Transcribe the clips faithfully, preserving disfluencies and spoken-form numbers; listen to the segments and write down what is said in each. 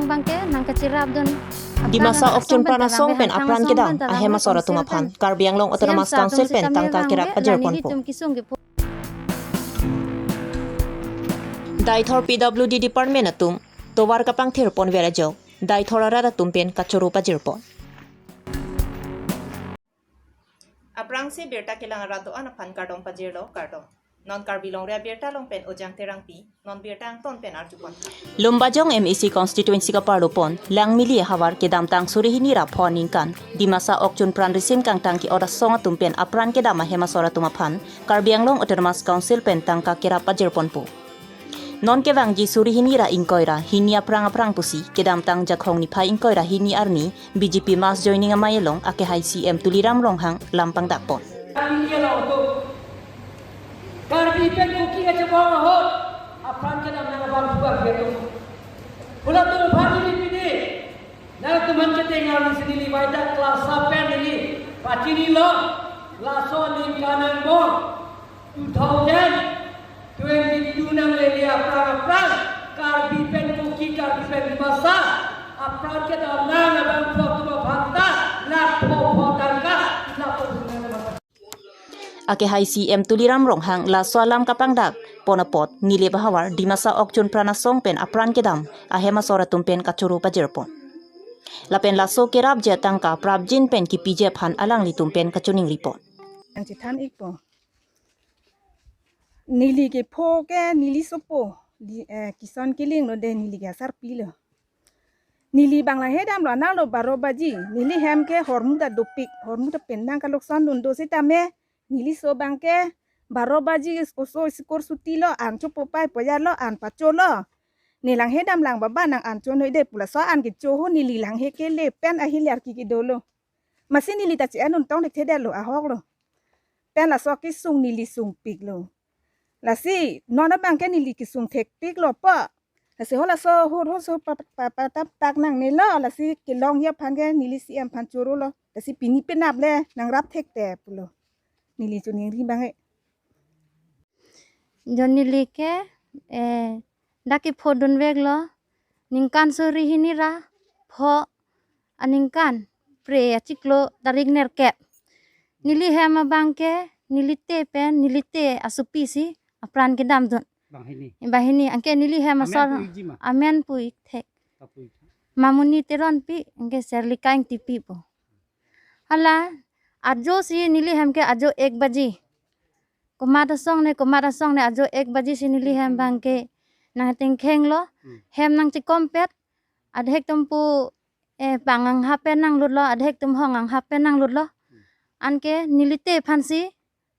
Bangke nangkacherapdun. Dimasa Okchun Pran Asong pen apran kedam ahem asor atum aphan Karbi Anglong Autonomous Council pen tangka kerap pajirponpo. Deithor P W D Department atum tovar kapangthirponver ajok Deithor arat atum pen kachoro pajirpon. Aphrangsi birta kelang arat do-an aphan kardom pajirlo, kardom. Non Karbi Longri Abirta along pen Ojang Terangpi, non birta angton pen arjupon. Lumbajong M A C constituency kaparlopon Langmili ahavar kedamtang suri hini ra pho aningkan Dimasa Okchun Pran Risim Kangtang ke-ot asong atum pen apran kedam ahem asor atum aphan Karbi Anglong Autonomous Council pen tangka kerap pajirponpo. Non kevangji suri hini ra ingkoi ra hini aphrang aphrang pusi kedamtang Jakhong niphai ingkoi ra hini arni B J P mass joining amei along akehai C M Tuliram Ronghang lam pangdakpon. Karbi pen Kuki kachebong ahut apran kedam nang abang buka betul. Pula tu pagi di pini. Nangtum aphan ketengal nisi neli vaida class seven neli pachinilo, laso aningkan angbong two thousand twenty-two nanglele aphrang aphrang Karbi pen Kuki, Karbi pen Dimasa apran kedam nang abang pho atum aphan ta lakh pho pho tangka, lakh pho pho tangka. Akehai C M Tuliram Ronghang laso alam kapangdakpon apot Nilip ahavar Dimasa Okchun Pran Asong pen apran kedam ahem asor atum pen kachoro pajirpon. Lapen laso kerapji atangka prapjin pen kipiji aphan alanglitum pen kachiningripon. Nangchethan ikpo. Neli kepho ke neli sopo. Di, eh, Kison Killing lo de neli ke asarpi lo. Neli bang langhe damlo, anarlo baro baji. Neli hem ke hormu ta dopik, hormu ta pen nang kalokson dun do setame. Neli so bangke baro baji oso school chuti lo, an chopo pai poyar lo, an pacho lo. Ne langhe damlang baba nang an chonoi de pu laso an kecho ho neli langhe kele pen ahilar ki kedolo. Masi neli ta che-en un tong thekthedetlo ahok lo. Pen laso kesung neli sungpiklo. Lasi non abangke neli kesung thekpiklo po. Lasi ho laso hur hur so pa, pa, pa, tap tak nangnelo, lasi kelongji aphan ke neli C M aphan chorolo. Lasi pini penap le nangrap thekte pulo. Neli choningri bang e. Jo neli ke, eh, dak kephodunveklo. Ningkan suri hini ra pho aningkan Phre achiklo tarik nerkep. Neli hem abangke, neli te pen, neli te asopi si apran kedamdun. Banghini. Banghini, anke neli hem asor amen pu ikji ma? Amen pu ikthek. Kapu ikji. Mamuni Teronpi, anke Serlika Ingtipi po. Hala, ajo si neli hem ke ajo ek baji. Komat asong ne, komat asong ne, ajo ek baji si neli hem bangke nangtengkhenglo. Hmm. Hem nangchekompet, adhek atum pu, eh, bang angha pen nanglutlo, adhek atum hong angha pen nanglutlo. Hmm. Anke neli te aphan si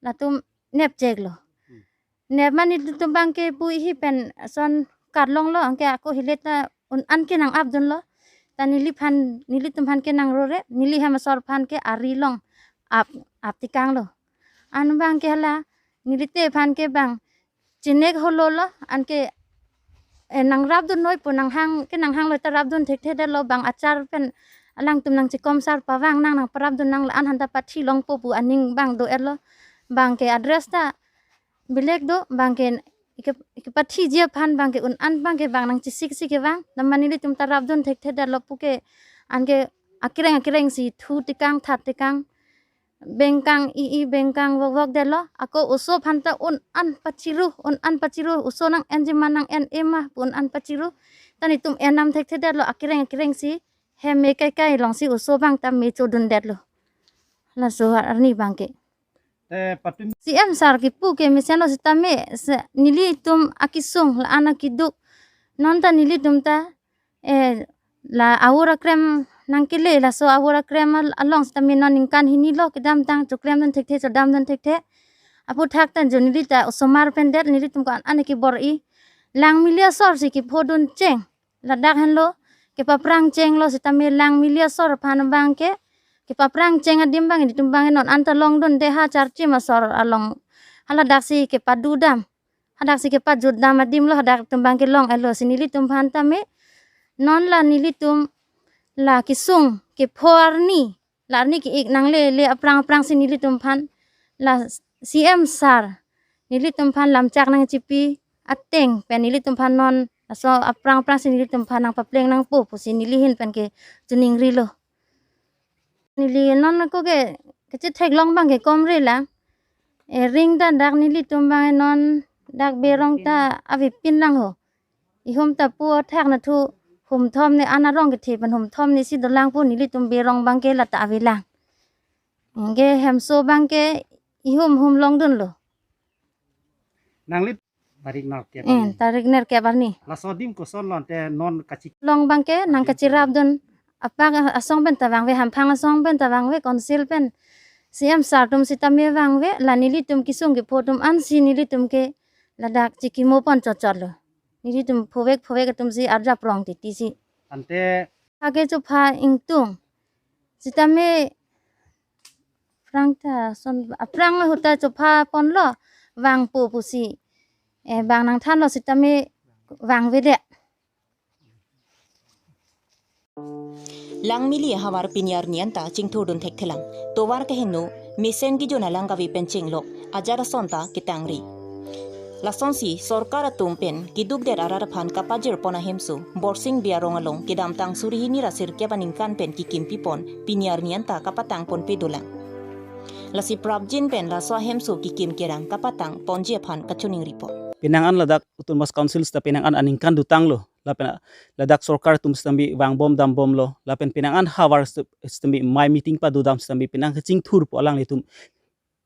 latum nepcheklo. Hmm. Nep ma nelitum bangke pu ihi pen ason karlonglo, anke ako hilet ta un-an ke nang-apdunlo. Ta neliphan, nelitum aphan ke nangrore, neli hem asor aphan ke ari long ap, ap tikanglo. An bangke hala, neli te aphan ke bang chinek hololo, anke, eh, nangrapdun noi pu nanghang, ke nanghanglo ta rapdun thekthedetlo bang achar pen alangtum nangchekom sar pavang nang nangparapdun nang la-an aphanta pathi longpo pu aning bang do-etlo. Bangke address ta bilek do, bangke ike, ikepathiji aphan bangke un-an bangke bang nangchesik si kevang. Namani nelitum ta rapdun thekthedetlo puke anke akereng akereng si thu tikang that tikang. Bengkang i i bengkang vok vok detlo. Ako oso aphanta un-an pachiru, un-an pachiru, oso nang-enji ma nang-en-e ma pu un-an pachiru. Ta netum ennam thekthedetlo, akereng akereng si hem me kaikai along si oso bang ta me chodundetlo. Laso arni bangke. Eh, patum. C M sir kipu ke mesenlo setame, se, nelitum akesung la-an akeduk. Non ta nelitum ta eh, la awor akrem nangkele, laso awor akrem al-, along setame non ningkan hinilo kedamtang choklemdun thekthe, chodamdun thekthe. Aphuthak ta jo neli ta osomar pendet, nelitum ko-an an kebor-i. Langmili asor si kephodun cheng. Ladak henlo, kepaphrang chenglo setame Langmili asor aphan bangke, kepaphrang cheng adim bang, nelitum bang non anta longdunde ha Charchim asor along. Haladak si kepadudam. Hadak si kepajutdam adimlo, hadak atum bangke long-etlo si nelitum aphan tame. Non la nelitum la kesung kepho arni, la arni ke-ik nanglele aphrang aphrang si nelitum aphan la C M sir nelitum aphan lamchak nangchipi ateng pen nelitum aphan non Laso aphrang aphrangsi nelitum aphan nangpapleng nangpo pusi neli ahin pen ke chiningrilo. Neli non ako ke kachetheklong abang ke komre lang. E, ring ta dak nelitum abang non dak Berong ta avepin lang ho. Ihum ta pu athak nathu humthom ne an arong kethe pen humthom ne si dolang pu nelitum Berong abang ke lata avelang. Anke hemso abang ke ihum hum longdunlo. Nangli tarik nerkep Eh, arni. Tarik nerkep arni. Laso adim koson lo ante non kachi Long abang ke nang kachirapdun. Apak asong pen ta vangve, hamphang asong pen ta vangve, council pen. C M sir atum sitame vangve, la nelitum kesung kepho atum ansi nelitum ke ladak chikimo pon chotchotlo. Nelitum phovek phovek atumsi arjap rong titi si. Ante Ake chopha ingtung. Sitame aphrang ta son aphrang ahut ta chopha ponlo vangpo pusi. Eh, bang nangthanlo sitame vangvedet. Langmili ahavar pini arni anta chingthurdun thekthelang. Tovar keheno, mesen kejun alang kave pen chenglok, ajat ason ta ketangri. Lasonsi sorkar atum pen kedukdet arat aphan kapajirpon ahemso, Borsing Bey arong along kedamtang suri hini ra sirkep aningkan pen kekim pipon, pini arni anta kapatang ponpe dolang. Lasi prapjin pen laso ahemso kekim kerang kapatang ponji aphan kachiningripon. Penang an ladak Autonomous Council sita penang an aningkan dotanglo. Lapen ladak sorkar atum sitame vangbom dambomlo. Lapen penang an havar sita-, sitame mai meeting padodam sitame penang kachingthurpo alanglitum.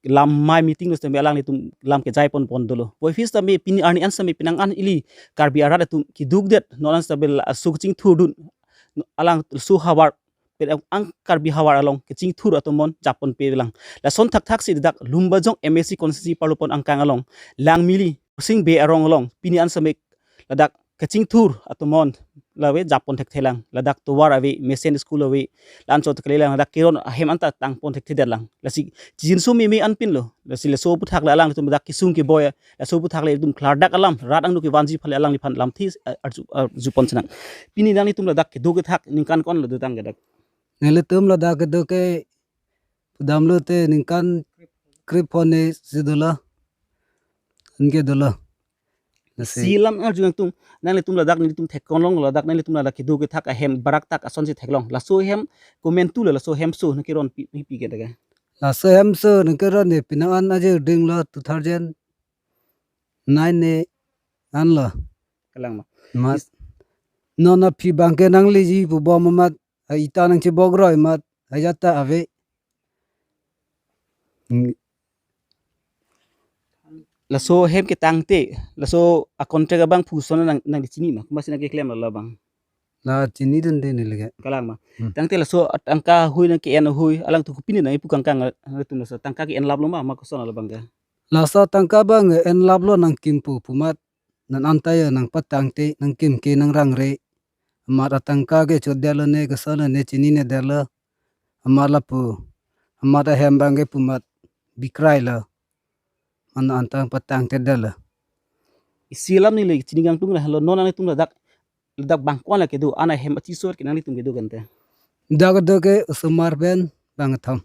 Lam mai meeting lo sitame alanglitum lam kejai ponpon dolo. Puvoiphit sitame pini arni an sitame penang an ili Karbi arat atum kedukdet non an sitame laso kachingthurdun alang laso havar pen ang Karbi havar along kachingthur atum mon japponpe lang. Lason thakthaksi dak Lumbajong M A C constituency parlopon angkang along Langmili Borsing Bey arong along pini an sitame ladak kachingthur atum mon lave jappon thekthelang. Ladak tovar ave, mesen school ave, la-an chot kelelang, ladak keron ahem anta tangpon thekthedet lang. Lasi chinso meme anpinlo. Lasi laso aphuthak le alanglitum ladak kesung keboi, laso aphuthak le itum klardak alam rat angno kevanji aphan le alangliphan lamthe, eh, arju, arjupon sinang. Pini nanglitum ladak kedo kethak ningkan ko-an lo dotang ke dak? Nelitum ladak kedo ke pudamlo te ningkan krepho ne si dolo. Anke dolo. Lasi. Isi alam arju nangtum, nanglitum ladak nelitum theklong ladak nanglitum ladak kedo kethak ahem barak tak asonsi theklong. Laso ahem komentu le laso ahemso nangkeron pi, pi, pi ke dak ke? Laso ahemso nangkeron ne penang an aje dinglo two thousand nine ne anlo. Kalang ma. Mat. Is- Non aphi abang ke nangleji pubom amat, a ita nangchibok roi amat, ajat ta ave. Hmm. Laso ahem ketangte, laso a contract abang phu ason nang, nangchini ma, komatsi nangkeklem labang? La chinidunde neli ke. Kalang ma. Hmm. Tangte laso tangka hui nangke-en hui, alangtum kopine nangkipu kangkang, alangtum laso tangka ke-en laplo ma, ma koson labang ke? Laso tangka abang en laplo nangkimpo pu amat, non anta ya nangpatangte, nangkim ke nangrangre. Amat atangka ke chodetlo ne, kosonlo ne, chininedetlo. Amat lapu, amat ahem abang ke pu amat bikrailo. Mane anta patangtedetlo. Isi alam neli chini kangtung lahelo, non nanglitum ladak, ladak bang ko-an le kedo, an ahem achiso ke nanglitum kedo kan te? Dak do ke osomar pen bangkethom.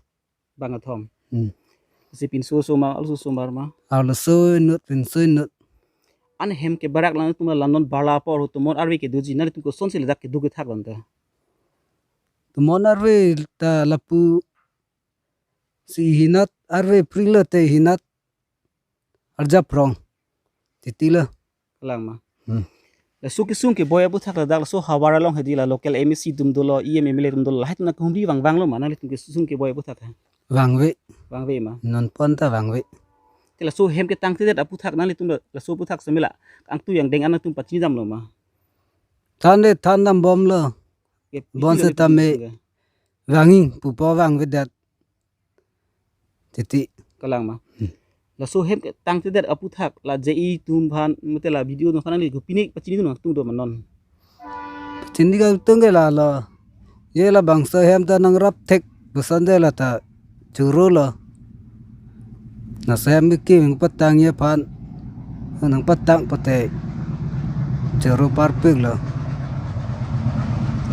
Bangkethom. Hmm. Si pinso osomar, arloso osomar ma? Arloso inut, pinso inut. An ahem ke barak lang tum la non barla apor ho, tomon arve kedoji, nanglitum kosonsi ladak kedo kethak kan te? Tomon arve ta lapu si hinat arve prilo te hinat arjap rong. Titilo. Kalang ma. Hmm. Laso kesung keboi aphuthak ladak laso havar along hedi la local M A C atum dolo, E M, M L A atum dolo, lahai atum nangkehumri vangvanglo ma, nanglitum kesung keboi aphuthak ha? Vangve. Vangve ma. Non pon ta vangve. Te laso ahem ketangtedet aphuthak nanglitum la, laso aphuthak sitame la angtui angdeng an atum pachinidamlo ma? Than de thandambomlo. Ke, bonsetame. Vanging pupo vangvedet. Titi. Kalang ma. Hmm. Laso ahem ketangtedet aphuthak la J E atum aphan mate la B D O atum aphan nangli kopine pachinidun nangtung do ma non? Pachini kangtung ke lalo. Ye labangso ahem ta nangrap thek puson de la ta chorolo. Laso ahem kekim nangpatangji aphan, nangpatang pute choro parpiklo.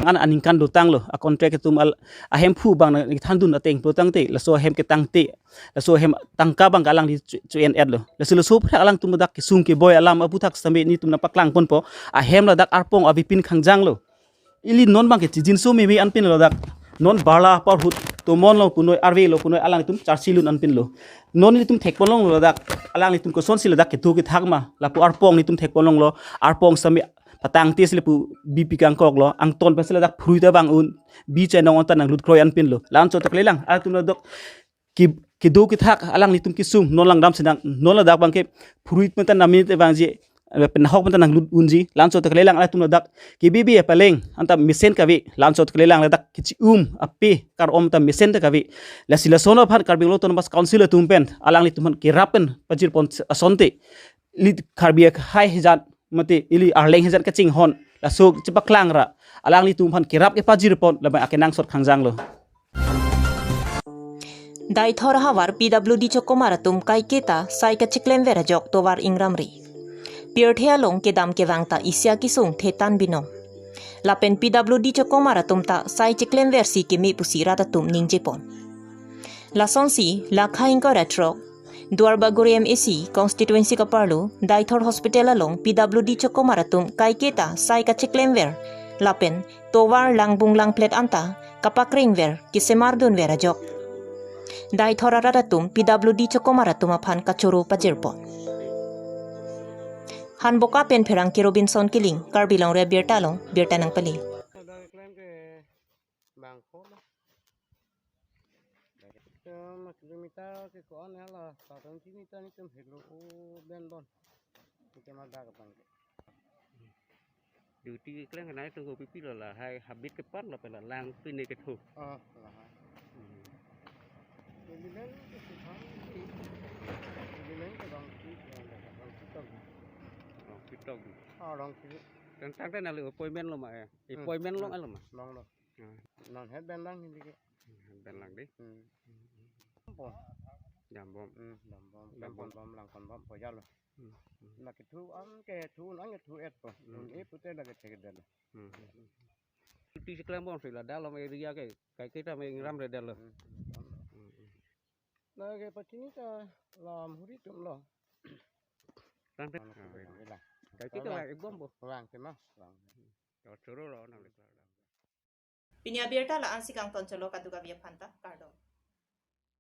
an aningkan dotanglo, a contract atum al-, ahemphu abang nangthandun ateng pulotangte, laso ahem ketangte, laso ahem tangka abang alangli chu-, chu-en-etlo. Laso laso aphrang alangtum ladak kesung keboi alam aputhak sitame nelitum nangpaklangponpo, ahem ladak arpong avepin khangjanglo. Ili non abangke chijinso meme anpinlo ladak. Non barla parhut tomon lo punoi arve lo punoi alangtum charsilun anpinlo. Non nelitum thekponlonglo ladak. Alanglitum kosonsi ladak kedo kethak ma. Lapu arpong nelitum thekponlonglo. Arpong sitame patangte si lapu B P kangkoklo. Angton pensi ladak phurui ta vang un. Bi chainong anta nanglut kroi anpinlo. La-anchot ta kalilang. Alangtum ladak ke-, kedo kethak alanglitum kesung non langdam senang non ladak abangke phurui pen ta namin te vangji, eh, penahok pen ta nanglut unji, la-anchot ta kalilang alangtum ladak kebibi apaleng anta mesen kave, la-anchot ta kalilang ladak kechi-um ape kar-om ta mesen ta kave. Lasi lason aphan Karbi Anglong Autonomous Council atum pen alanglitum aphan kerap pen pajirpon asonte, ili Karbi akhei hijat mate ili Arleng hijat kachinghon laso chepaklang ra alanglitum aphan kerap kepajirpon labang akenangsot khangjanglo. Deithor ahavar P W D chokomar atum kaiketa sai kachiklemver ajok tovar ingramri. Pirthe along kedam kevang ta isi akesung thetan binom. Lapen P W D chokomar atum ta sai chiklemversi keme pusi rat atum ningjepon. Lasonsi, lakha ingkoi ra throk, Duarbagori M A C constituency kaparlo, Deithor Hospital along P W D chokomar atum kaiketa sai kachiklemver, lapen tovar langbung langplet anta kapakringver, kesemardunver ajok. Deithor arat atum P W D chokomar atum aphan kachoro pajirpon. Hanboka pen pherangke Robinson Killing, Karbi Longri Abirta along birta nangpale. Bangko lo. Tum kilometer ke ko-an ya la, satu kilometer nelitum helo o ben bon. Nelitum ada ke bang. Duty klem kanai tunggu pipi lo lahai habit ke pan lo pela lang pine kethu. Oh, lahai. Hmm. Ini men ke sithang. Ini men ke bang ki, bang ki tong. Oh, kitok. Oh, bang ki. Tentang kan lalu appointment lo ma ya. Hmm. Appointment lo Hmm. alo ma. Long lo. Hmm. Non het ben lang hindi ke. Het ben lang dei. Hmm. Bom. Dambom. Hmm, dambom. Dambom. Dambom bom lang kon bom poja lo. Hmm. Hmm. La kethu an kethu an kethu et po. Hmm. Un e pute la kethek del. Hmm. Duty si klem bomsi la dalom area ke kaiketa me ingramre del lo. Hmm. Hmm. La ke pachini ta lam huri tum lo. Tang te. Bang, bang, bang. Kaiketa la ek bom bo. Bang tema. Bang. Choro lo nang le. Pini abirta la-ansi kangton cholo kaduk avi aphanta, kardom.